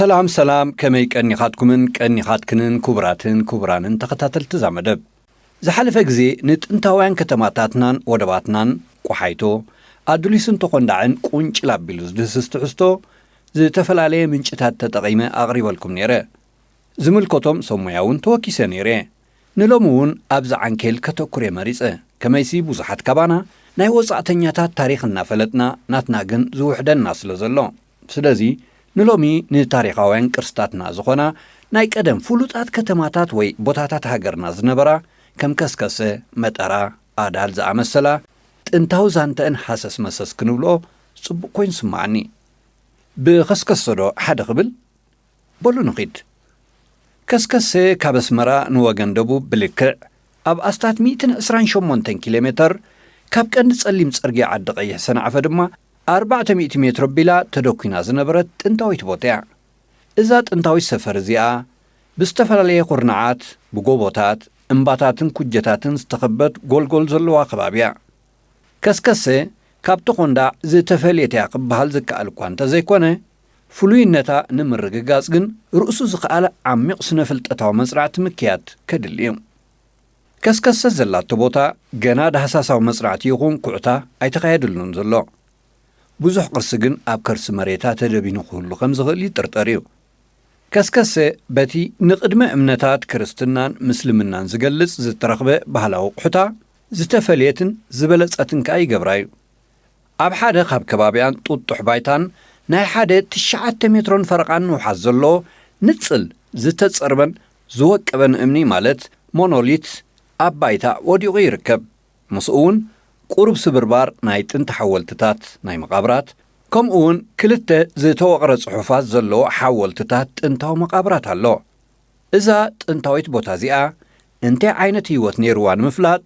ሰላም ሰላም፣ ከመይ ቀኒኻትኩምን ቀኒኻትክንን ክቡራትን ክቡራንን ተኸታተልቲ እዛ መደብ። ዝሓለፈ ግዜ ንጥንታውያን ከተማታትናን ወደባትናን፣ ቆሓይቶ፣ ኣዱሊስን ተኾንዳዕን ቁንጭል ኣቢሉ ዝድህስስ ትሕዝቶ ዝተፈላለየ ምንጭታት ተጠቒመ ኣቕሪበልኩም ነይረ። ዝምልከቶም ሰብ ሞያ እውን ተወኪሰ ነይረ። ንሎሚ እውን ኣብዚ ዓንኬል ከተኩር እየ መሪጸ። ከመይሲ ብዙሓት ካባና ናይ ወጻእተኛታት ታሪኽ እናፈለጥና ናትና ግን ዝውሕደና ስለ ዘሎ። ስለዚ ንሎሚ ንታሪኻውያን ቅርስታትና ዝኾና ናይ ቀደም ፍሉጣት ከተማታት ወይ ቦታታት ሃገርና ዝነበራ ከም ከስከሰ፣ መጠራ፣ ኣዳል ዝኣመሰላ ጥንታዊ ዛንተአን ሃሰስ መሰስ ክንብሎ ጽቡቕ ኮይኑ ስምዓኒ። ብኸስከሰ ዶ ሓደ ክብል? በሉ ንኺድ። ከስከሰ ካብ ኣስመራ ንወገን ደቡብ ብልክዕ ኣብ ኣስታት ሚእትን ዕስራን ሸሞንተን ኪሎ ሜተር፣ ካብ ቀንዲ ጸሊም ጽርግያ ዓዲ ቀይሕ ሰንዓፈ ድማ ኣርባዕተ ሚእቲ ሜትሮ ቢላ ተደኲና ዝነበረት ጥንታዊት ቦታ እያ። እዛ ጥንታዊት ሰፈር እዚኣ ብዝተፈላለየ ኩርናዓት፣ ብጎቦታት፣ እምባታትን ኩጀታትን ዝተኸበት ጎልጎል ዘለዋ ከባቢ እያ። ከስከሰ ካብቲ ኮንዳ ዝተፈልየት እያ ክበሃል ዝከኣል እኳ እንተዘይኮነ፣ ፍሉይነታ ንምርግጋጽ ግን ርእሱ ዝኸኣለ ዓሚቕ ስነ-ፍልጠታዊ መጽናዕቲ ምክያድ ከድሊ እዩ። ከስከሰ ዘላቶ ቦታ ገና ዳህሳሳዊ መጽናዕቲ ይኹን ኩዕታ ኣይተኻየደሉን ዘሎ። ብዙሕ ቅርሲ ግን ኣብ ከርሲ መሬታ ተደቢኑ ክህሉ ከም ዝኽእል ይጥርጠር እዩ። ከስከሰ በቲ ንቕድመ እምነታት ክርስትናን ምስልምናን ዝገልጽ ዝተረኽበ ባህላዊ ኣቑሑታ ዝተፈልየትን ዝበለጸትን ከኣ ይገብራ እዩ። ኣብ ሓደ ካብ ከባቢኣን ጥጡሕ ባይታን ናይ ሓደ ትሽዓተ ሜትሮን ፈረቓን ንውሓት ዘለዎ ንጽል ዝተጸርበን ዝወቀበን እምኒ ማለት ሞኖሊት ኣብ ባይታ ወዲቑ ይርከብ። ምስኡ እውን ቁሩብ ስብርባር ናይ ጥንቲ ሓወልትታት ናይ መቓብራት፣ ከምኡ እውን ክልተ ዝተወቕረ ጽሑፋት ዘለዎ ሓወልትታት ጥንታዊ መቓብራት ኣሎ። እዛ ጥንታዊት ቦታ እዚኣ እንታይ ዓይነት ህይወት ነይርዋ ንምፍላጥ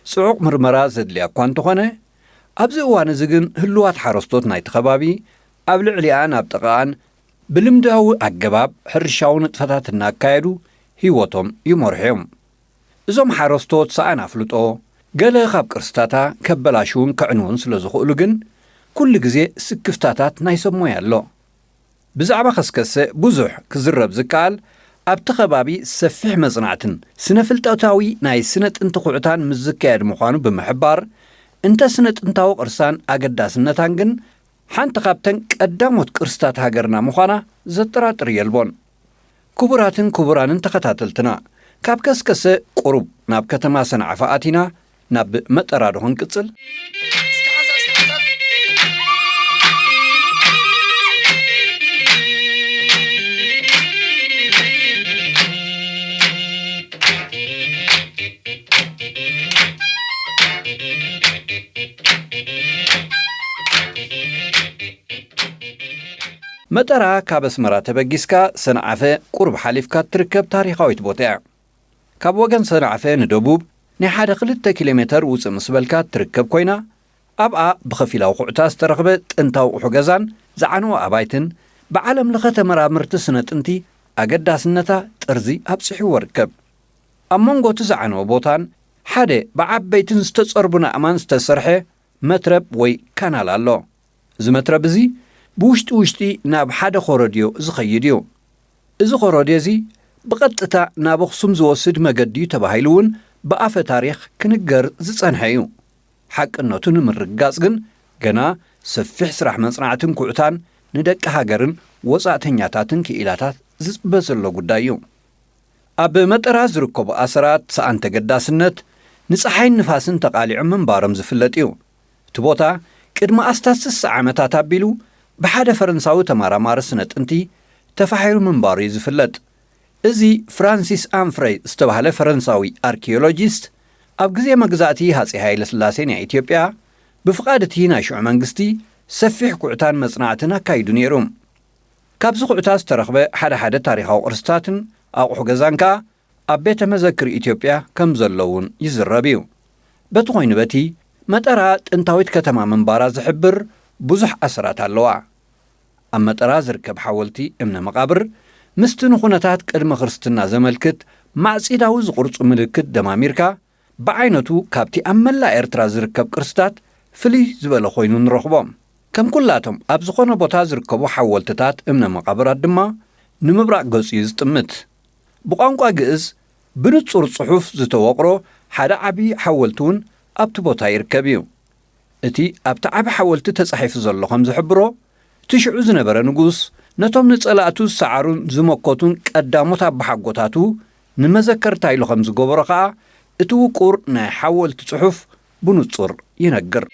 ጽዑቕ ምርመራ ዘድልያ እኳ እንተኾነ፣ ኣብዚ እዋን እዚ ግን ህሉዋት ሓረስቶት ናይቲ ከባቢ ኣብ ልዕሊኣን ኣብ ጥቓኣን ብልምዳዊ ኣገባብ ሕርሻዊ ንጥፈታት እናካየዱ ህይወቶም ይመርሑ እዮም። እዞም ሓረስቶት ሰኣን ኣፍልጦ፣ ገለ ካብ ቅርስታታ ከበላሽውን ከዕንውን ስለ ዝኽእሉ ግን፣ ኩሉ ግዜ ስክፍታታት ናይ ሰብ ሞያ ኣሎ። ብዛዕባ ከስከሰ ብዙሕ ክዝረብ ዝከኣል፣ ኣብቲ ከባቢ ሰፊሕ መጽናዕትን ስነ-ፍልጠታዊ ናይ ስነ-ጥንቲ ኩዕታን ምስ ዝካየድ ምዃኑ ብምሕባር፣ እንተ ስነ-ጥንታዊ ቅርሳን ኣገዳስነታን ግን፣ ሓንቲ ካብተን ቀዳሞት ቅርስታት ሃገርና ምዃና ዘጠራጥር የልቦን። ክቡራትን ክቡራንን ተኸታተልትና፣ ካብ ከስከሰ ቁሩብ ናብ ከተማ ሰንዓፈ ኣቲና፣ ናብ መጠራ ዶ ክንቅጽል? መጠራ ካብ ኣስመራ ተበጊስካ ሰንዓፈ ቁሩብ ሓሊፍካ እትርከብ ታሪኻዊት ቦታ እያ። ካብ ወገን ሰንዓፈ ንደቡብ ናይ ሓደ ክልተ ኪሎ ሜተር ውጽእ ምስ በልካ እትርከብ ኮይና፣ ኣብኣ ብኸፊላዊ ኩዕታ ዝተረኽበ ጥንታዊ ኣቑሑ ገዛን ዝዓነወ ኣባይትን ብዓለም ለኸ ተመራመርቲ ስነ ጥንቲ ኣገዳስነታ ጥርዚ ኣብጺሕዎ ይርከብ። ኣብ መንጎ እቲ ዝዓነወ ቦታን ሓደ ብዓበይትን ዝተጸርቡን ኣእማን ዝተሰርሐ መትረብ ወይ ካናል ኣሎ። እዚ መትረብ እዚ ብውሽጢ ውሽጢ ናብ ሓደ ኮረድዮ ዝኸይድ እዩ። እዚ ኮረድዮ እዚ ብቐጥታ ናብ ኣኽሱም ዝወስድ መገዲ እዩ ተባሂሉ እውን ብኣፈ ታሪኽ ክንገር ዝጸንሐ እዩ። ሓቅነቱ ንምርግጋጽ ግን ገና ሰፊሕ ስራሕ መጽናዕትን ኩዕታን ንደቂ ሃገርን ወጻእተኛታትን ክኢላታት ዝጽበ ዘሎ ጉዳይ እዩ። ኣብ መጠራ ዝርከቡ ኣሰራት ሰኣን ተገዳስነት ንጸሓይን ንፋስን ተቓሊዖም ምንባሮም ዝፍለጥ እዩ። እቲ ቦታ ቅድሚ ኣስታት ስሳ ዓመታት ኣቢሉ ብሓደ ፈረንሳዊ ተመራማሪ ስነ ጥንቲ ተፋሒሩ ምንባሩ እዩ ዝፍለጥ። እዚ ፍራንሲስ ኣምፍረይ ዝተባህለ ፈረንሳዊ ኣርኪዮሎጂስት፣ ኣብ ግዜ መግዛእቲ ሃጼ ሃይለ ስላሴ ናይ ኢትዮጵያ፣ ብፍቓድ እቲ ናይ ሽዑ መንግስቲ ሰፊሕ ኩዕታን መጽናዕትን ኣካይዱ ነይሩ። ካብዚ ኩዕታ ዝተረኽበ ሓደ ሓደ ታሪኻዊ ቅርስታትን ኣቑሑ ገዛን ከኣ ኣብ ቤተ መዘክር ኢትዮጵያ ከም ዘሎ እውን ይዝረብ እዩ። በቲ ኮይኑ በቲ፣ መጠራ ጥንታዊት ከተማ ምንባራ ዝሕብር ብዙሕ ኣሰራት ኣለዋ። ኣብ መጠራ ዝርከብ ሓወልቲ እምነ መቓብር፣ ምስቲ ንኹነታት ቅድመ ክርስትና ዘመልክት ማዕጺዳዊ ዝቕርጹ ምልክት ደማሚርካ፣ ብዓይነቱ ካብቲ ኣብ መላእ ኤርትራ ዝርከብ ቅርስታት ፍልይ ዝበለ ኮይኑ ንረኽቦ። ከም ኩላቶም ኣብ ዝኾነ ቦታ ዝርከቡ ሓወልትታት እምነ መቓብራት ድማ፣ ንምብራቕ ገጹ እዩ ዝጥምት። ብቋንቋ ግእዝ ብንጹር ጽሑፍ ዝተወቕሮ ሓደ ዓቢ ሓወልቲ እውን ኣብቲ ቦታ ይርከብ እዩ። እቲ ኣብቲ ዓቢ ሓወልቲ ተጻሒፉ ዘሎ ከም ዝሕብሮ፣ እቲ ሽዑ ዝነበረ ንጉስ ነቶም ንጸላእቱ ዝሰዓሩን ዝመከቱን ቀዳሞት ኣባሓጎታቱ ንመዘከርታ ኢሉ ከም ዝገበሮ ከኣ እቲ ውቁር ናይ ሓወልቲ ጽሑፍ ብንጹር ይነግር።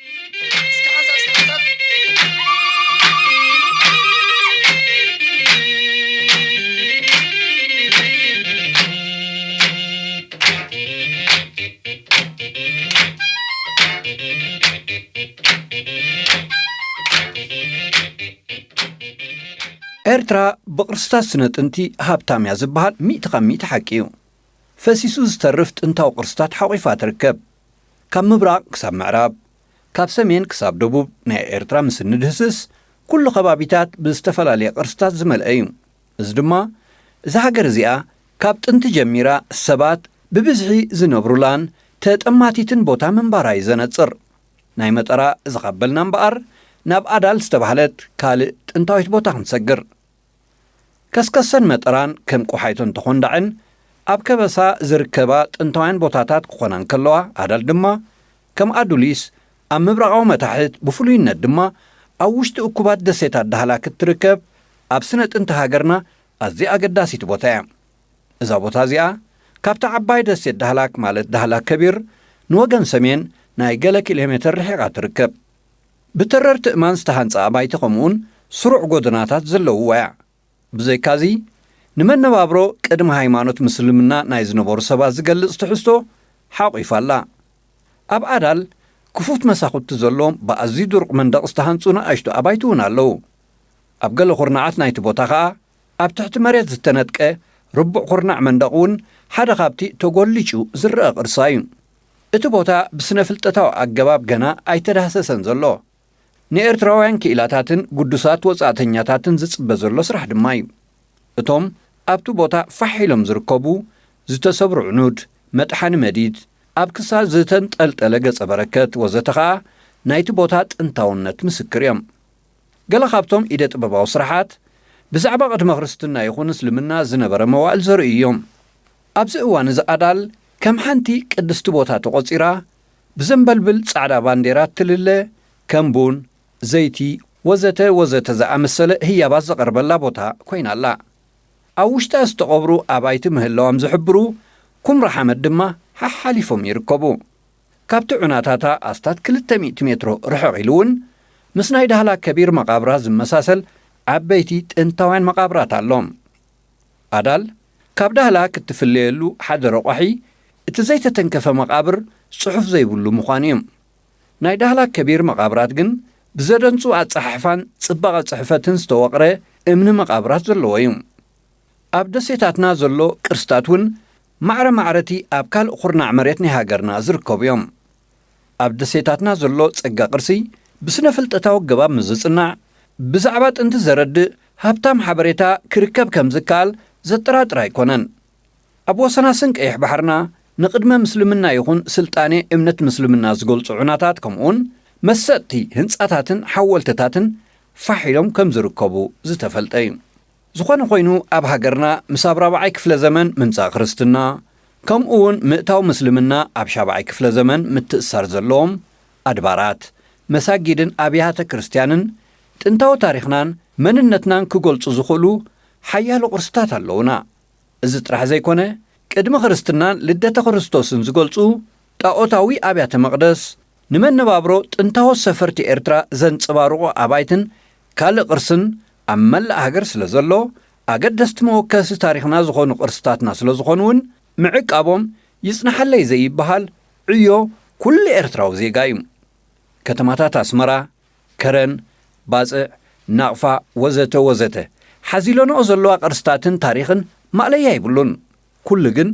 ኤርትራ ብቕርስታት ስነ ጥንቲ ሃብታም እያ ዝበሃል ሚእቲ ካብ ሚእቲ ሓቂ እዩ። ፈሲሱ ዝተርፍ ጥንታዊ ቅርስታት ሓቒፋ ትርከብ። ካብ ምብራቕ ክሳብ ምዕራብ፣ ካብ ሰሜን ክሳብ ደቡብ ናይ ኤርትራ ምስ እንድህስስ፣ ኩሉ ከባቢታት ብዝተፈላለየ ቅርስታት ዝመልአ እዩ። እዚ ድማ፣ እዛ ሃገር እዚኣ ካብ ጥንቲ ጀሚራ ሰባት ብብዝሒ ዝነብሩላን ተጠማቲትን ቦታ ምንባራ እዩ ዘነጽር። ናይ መጠራ እዚ ካብ በልና እምበኣር፣ ናብ ኣዳል ዝተባህለት ካልእ ጥንታዊት ቦታ ክንሰግር። ከስከሰን መጠራን ከም ቆሓይቶን ተኾንዳዕን ኣብ ከበሳ ዝርከባ ጥንታውያን ቦታታት ክኾና እንከለዋ፣ ኣዳል ድማ ከም ኣዱሊስ ኣብ ምብራቓዊ መታሕት፣ ብፍሉይነት ድማ ኣብ ውሽጢ እኩባት ደሴታት ዳህላክ እትርከብ ኣብ ስነ ጥንቲ ሃገርና ኣዝያ ኣገዳሲት ቦታ እያ። እዛ ቦታ እዚኣ ካብታ ዓባይ ደሴት ዳህላክ ማለት ዳህላክ ከቢር ንወገን ሰሜን ናይ ገለ ኪሎ ሜተር ርሒቓ ትርከብ። ብተረርቲ እማን ዝተሃንጸ ኣባይቲ ከምኡውን ስሩዕ ጎደናታት ዘለውዋ እያ። ብዘይካዚ፣ ንመነባብሮ ቅድሚ ሃይማኖት ምስልምና ናይ ዝነበሩ ሰባት ዝገልጽ ትሕዝቶ ሓቑፋ ኣላ። ኣብ ኣዳል ክፉት መሳኹቲ ዘለዎም ብኣዝዩ ድሩቕ መንደቕ ዝተሃንጹ ንኣሽቱ ኣባይቲ እውን ኣለዉ። ኣብ ገለ ኩርናዓት ናይቲ ቦታ ኸኣ ኣብ ትሕቲ መሬት ዝተነጥቀ ርቡዕ ኩርናዕ መንደቕ እውን ሓደ ካብቲ ተጎሊጩ ዝረአ ቅርሳ እዩ። እቲ ቦታ ብስነ ፍልጠታዊ ኣገባብ ገና ኣይተዳህሰሰን ዘሎ። ንኤርትራውያን ክኢላታትን ግዱሳት ወጻእተኛታትን ዝጽበ ዘሎ ስራሕ ድማ እዩ። እቶም ኣብቲ ቦታ ፋሕ ኢሎም ዝርከቡ ዝተሰብሩ ዕኑድ፣ መጥሓኒ መዲድ፣ ኣብ ክሳድ ዝተንጠልጠለ ገጸ በረከት ወዘተ ኸኣ ናይቲ ቦታ ጥንታውነት ምስክር እዮም። ገለ ካብቶም ኢደ ጥበባዊ ስራሓት ብዛዕባ ቅድመ ክርስትና ይኹን እስልምና ዝነበረ መዋእል ዘርእዩ እዮም። ኣብዚ እዋን እዚ ኣዳል ከም ሓንቲ ቅድስቲ ቦታ ተቖጺራ፣ ብዘንበልብል ጻዕዳ ባንዴራ እትልለ፣ ከም ቡን፣ ዘይቲ፣ ወዘተ ወዘተ ዝኣመሰለ ህያባት ዝቐርበላ ቦታ ኮይና ኣላ። ኣብ ውሽጣ ዝተቐብሩ ኣባይቲ ምህላዎም ዝሕብሩ ኩምራ ሓመድ ድማ ሓሓሊፎም ይርከቡ። ካብቲ ዑናታታ ኣስታት ክልተ ሚእቲ ሜትሮ ርሕቕ ኢሉ እውን ምስ ናይ ዳህላክ ከቢር መቓብራት ዝመሳሰል ዓበይቲ ጥንታውያን መቓብራት ኣሎ። ኣዳል ካብ ዳህላክ እትፍለየሉ ሓደ ረቋሒ እቲ ዘይተተንከፈ መቓብር ጽሑፍ ዘይብሉ ምዃኑ እዩ። ናይ ዳህላክ ከቢር መቓብራት ግን ብዘደንጹ ኣጸሓሕፋን ጽባቐ ጽሕፈትን ዝተወቕረ እምኒ መቓብራት ዘለዎ እዩ። ኣብ ደሴታትና ዘሎ ቅርስታት እውን ማዕረ ማዕረቲ ኣብ ካልእ ኩርናዕ መሬት ናይ ሃገርና ዝርከቡ እዮም። ኣብ ደሴታትና ዘሎ ጸጋ ቅርሲ ብስነ ፍልጠታዊ ኣገባብ ምስ ዝጽናዕ፣ ብዛዕባ ጥንቲ ዘረድእ ሃብታም ሓበሬታ ክርከብ ከም ዝከኣል ዘጠራጥር ኣይኮነን። ኣብ ወሰናስን ቀይሕ ባሕርና ንቕድመ ምስልምና ይኹን ስልጣኔ እምነት ምስልምና ዝገልጹ ዑናታት ከምኡውን መሰጥቲ ህንጻታትን ሓወልትታትን ፋሕ ኢሎም ከም ዝርከቡ ዝተፈልጠ እዩ። ዝኾነ ኮይኑ ኣብ ሃገርና ምስ ኣብ ራብዓይ ክፍለ ዘመን ምምጻእ ክርስትና ከምኡ እውን ምእታው ምስልምና ኣብ ሻብዓይ ክፍለ ዘመን ምትእሳር ዘለዎም ኣድባራት፣ መሳጊድን ኣብያተ ክርስቲያንን ጥንታዊ ታሪኽናን መንነትናን ክገልጹ ዝኽእሉ ሓያሎ ቅርስታት ኣለዉና። እዚ ጥራሕ ዘይኮነ፣ ቅድሚ ክርስትናን ልደተ ክርስቶስን ዝገልጹ ጣኦታዊ ኣብያተ መቕደስ፣ ንመነባብሮ ጥንታዎት ሰፈርቲ ኤርትራ ዘንጸባርቑ ኣባይትን ካልእ ቅርስን ኣብ መላእ ሃገር ስለ ዘሎ፣ ኣገደስቲ መወከሲ ታሪኽና ዝኾኑ ቅርስታትና ስለ ዝኾኑ እውን ምዕቃቦም ይጽናሓለይ ዘይበሃል ዕዮ ኩሉ ኤርትራዊ ዜጋ እዩ። ከተማታት ኣስመራ፣ ከረን፣ ባጽዕ፣ ናቕፋ ወዘተ ወዘተ ሓዚለንኦ ዘለዋ ቅርስታትን ታሪኽን ማእለያ የብሉን። ኩሉ ግን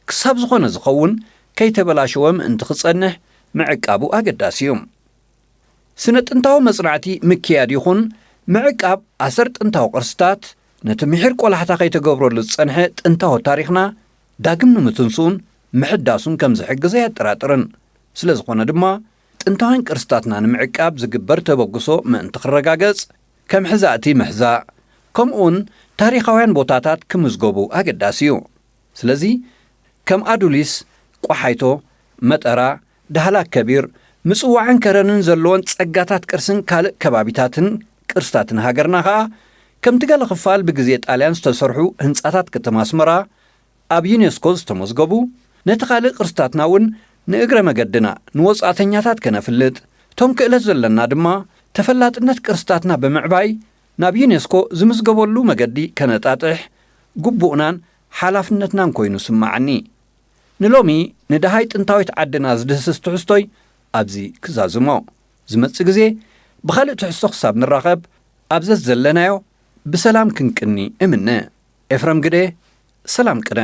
ክሳብ ዝኾነ ዝኸውን ከይተበላሸወ ምእንቲ ክጸንሕ ምዕቃቡ ኣገዳሲ እዩ። ስነ ጥንታዊ መጽናዕቲ ምክያድ ይኹን ምዕቃብ ኣሰር ጥንታዊ ቅርስታት ነቲ ምሒር ቆላሕታ ከይተገብረሉ ዝጸንሐ ጥንታዊ ታሪኽና ዳግም ንምትንስኡን ምሕዳሱን ከም ዝሕግዝ ኣየጠራጥርን። ስለ ዝኾነ ድማ ጥንታውያን ቅርስታትና ንምዕቃብ ዝግበር ተበግሶ ምእንቲ ክረጋገጽ ከም ሕዛእቲ ምሕዛእ ከምኡውን ታሪኻውያን ቦታታት ክምዝገቡ ኣገዳሲ እዩ። ስለዚ ከም ኣዱሊስ፣ ቆሓይቶ፣ መጠራ፣ ዳህላክ ከቢር፣ ምጽዋዕን ከረንን ዘለዎን ጸጋታት ቅርስን ካልእ ከባቢታትን ቅርስታትን ሃገርና ከኣ ከምቲ ገለ ክፋል ብግዜ ጣልያን ዝተሰርሑ ህንጻታት ከተማ ኣስመራ ኣብ ዩኔስኮ ዝተመዝገቡ፣ ነቲ ካልእ ቅርስታትና እውን ንእግረ መገድና ንወጻእተኛታት ከነፍልጥ፣ እቶም ክእለት ዘለና ድማ ተፈላጥነት ቅርስታትና ብምዕባይ ናብ ዩኔስኮ ዝምዝገበሉ መገዲ ከነጣጥሕ ግቡእናን ሓላፍነትናን ኮይኑ ስማዓኒ። ንሎሚ ንደሃይ ጥንታዊት ዓድና ዝድህስስ ትሕዝቶይ ኣብዚ ክዛዝሞ። ዝመጽእ ግዜ ብኻልእ ትሕዝቶ ክሳብ ንራኸብ ኣብ ዘዘለናዮ ብሰላም ክንቅኒ እምነ። ኤፍረም ግደ፣ ሰላም ቅነ።